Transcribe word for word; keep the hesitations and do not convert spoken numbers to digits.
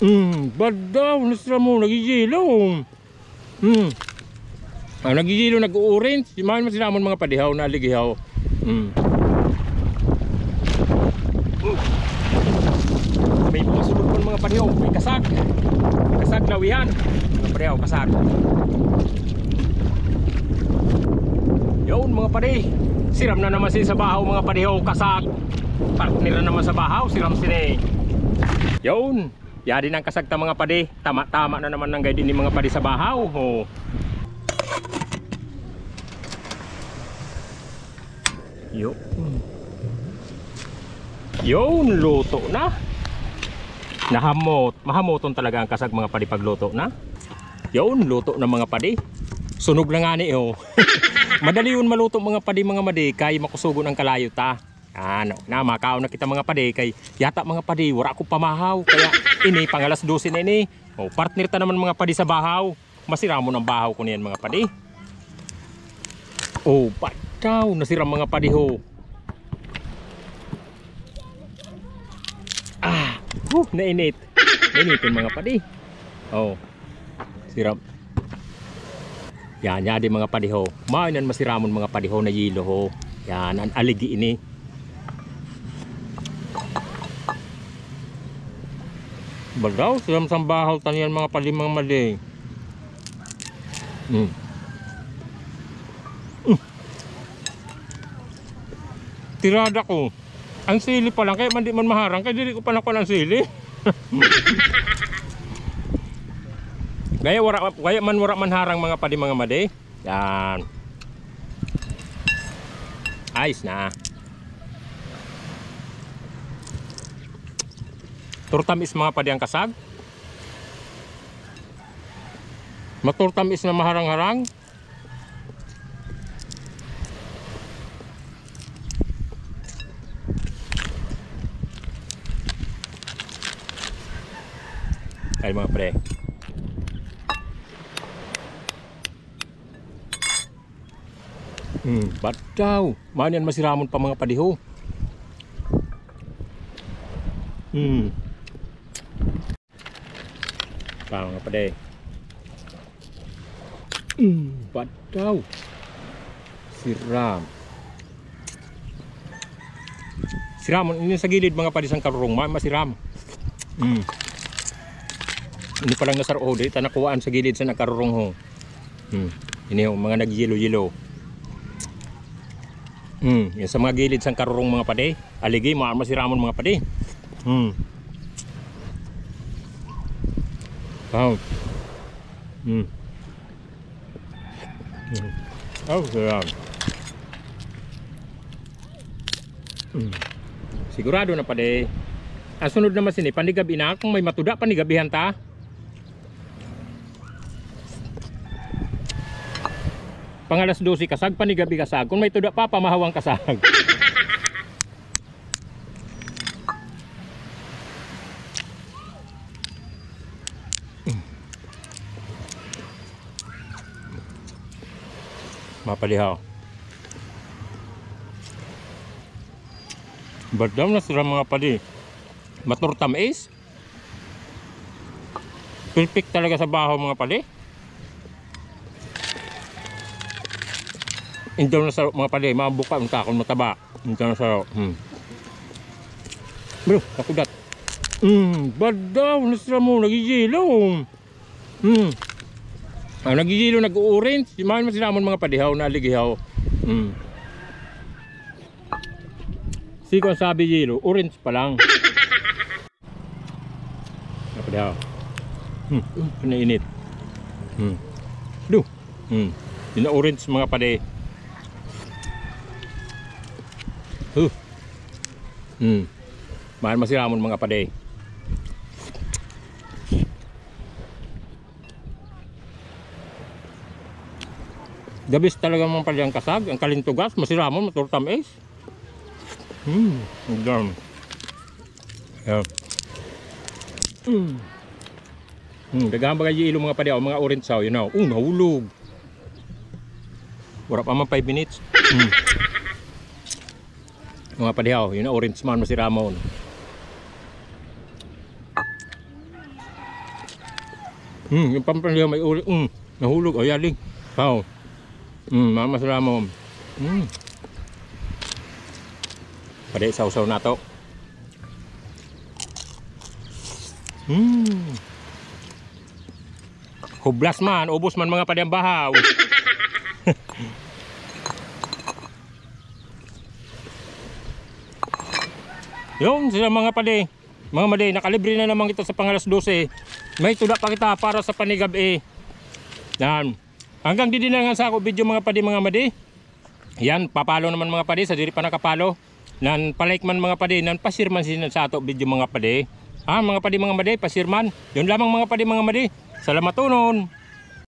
Mm, badaw, nasiram o, nagyiyelo. Mm. Ah, nagyiyelo, nag-orange. Mayan masiram on, mga padi, haw, naaligi haw. Mm. May mga sunod pa, mga padi, haw. May kasag. Kasag, lawihan. Mga padi, haw, kasag. Yun, mga padi. Siram na naman sini sa bahaw, mga padi, haw, kasag. Partner na naman sa bahaw, siram sini. Yun. Yari na an kasag ta, mga padi. Tama-tama na naman an gaydin ini, mga padi, sa bahaw. O. Yun. Yun, luto na. Nahamot. Mahamoton talaga an kasag, mga padi, pag luto na. Yun, luto na, mga padi. Sunog na ngani, o. Madali yun maluto, mga padi, mga madi, kay makusugon an kalayo ta. Ano, na, makaon na kita, mga padi, kay yata, mga padi, wara ako pamahaw, kaya ini, pang alas dose na ini. O, partner ta naman, mga padi, sa bahaw. Masiramon an bahaw ko niyan, mga padi. O, badaw, nasiram, mga padi, ho. Ah, huh, nainit. Nainit yun, mga padi. O. Siram. Yan, yan di, mga padi, ho. Mayan an masiramon, mga padi, ho, na yelo, ho. Yan, an aligi ini. Badaw, siram sa bahaw ta niyan, mga padi, mga madi. Hmm. Hmm. Tirada ko. An sili pa lang, kaya man di man maharang, kaya diri ko pa nakuan an sili. Gaya wara, gaya man wara man harang, mga padi, mga madi. Yan. Ayos na. Turtamis, mga padi, an kasag. Maturtamis na maharang-harang. Ay, mga pre. Hmm, badaw. Mayan an masiramon pa, mga padi, ho. Hmm. Pa, mga padi. Mm, badaw. Siram. Siram, ini sa gilid, mga padi, san karurong. Ma-, masiram. Mm. Ini pa lang nasaro, o, di ta nakuan sa gilid san karurong, ho. Mm. Ini, ho, mga nagyelo-yelo. Mm, yan sa mga gilid san karurong, mga padi. Aligi, ma-, masiramon, mga padi. Hmm. Wow. Hmm. Hmm. Oh, sarap. Hmm. Sigurado na, padi. An sunod naman sini, panigabi na. Kon may matuda, panigabihan ta. Pang alas dose kasag, panigabi kasag. Kon may tuda pa, pamahaw an kasag. Mga padi, haw. Badaw, nasiram, mga padi. Maturtamis. Perfect talaga sa bahaw, mga padi. Indaw na saro, mga padi, mabuka unta kon mataba. Indaw na saro. Hmm. Bro, kakudat. Hmm, badaw, nasiram o, nagyiyelo. Hmm. Ah, nagyiyelo, nag-orange. Mayan masiramon, mga padi, haw, naaligi haw. Hmm. Siko an sabi yelo, orange pa lang. Mga padi, haw. Hmm, pinainit. Hmm. Du. Hmm. Ini orange, mga padi. Huh. Hmm. Mayan masiramon, mga padi. The best talaga, mga padi, an kasag, an kalintugas, masiramon, maturtamis. Hmm, dam. Yan. Hmm. Hmm, daghan baga yelo, mga padi, o, mga orange, o, yun, o. O, nahulog. Wara pa man five minutes. Hmm. Mga padi, o, yun, orange man, masiramon. Hmm, yung pampalya may uli. Hmm, nahulog. O, yali. Aw. Hmm, mama, salamat. Hmm. Padi, sawsaw nato. Hmm. Hublas man, ubos man, mga padi, ang bahaw. Yun sila, mga padi. Mga madi, nakalibre na naman kita sa pangalas dose. May tuda pa kita para sa panigab-i. Yan. Hanggang didi na lang sa ako video, mga padi, mga madi. Yan, papalo naman, mga padi, sa diri pa nakapalo. Nan palike man, mga padi, nan pasirman sin sa ato video, mga padi. Ha, mga padi, mga madi, pasirman. Yun lamang, mga padi, mga madi. Salamatunon.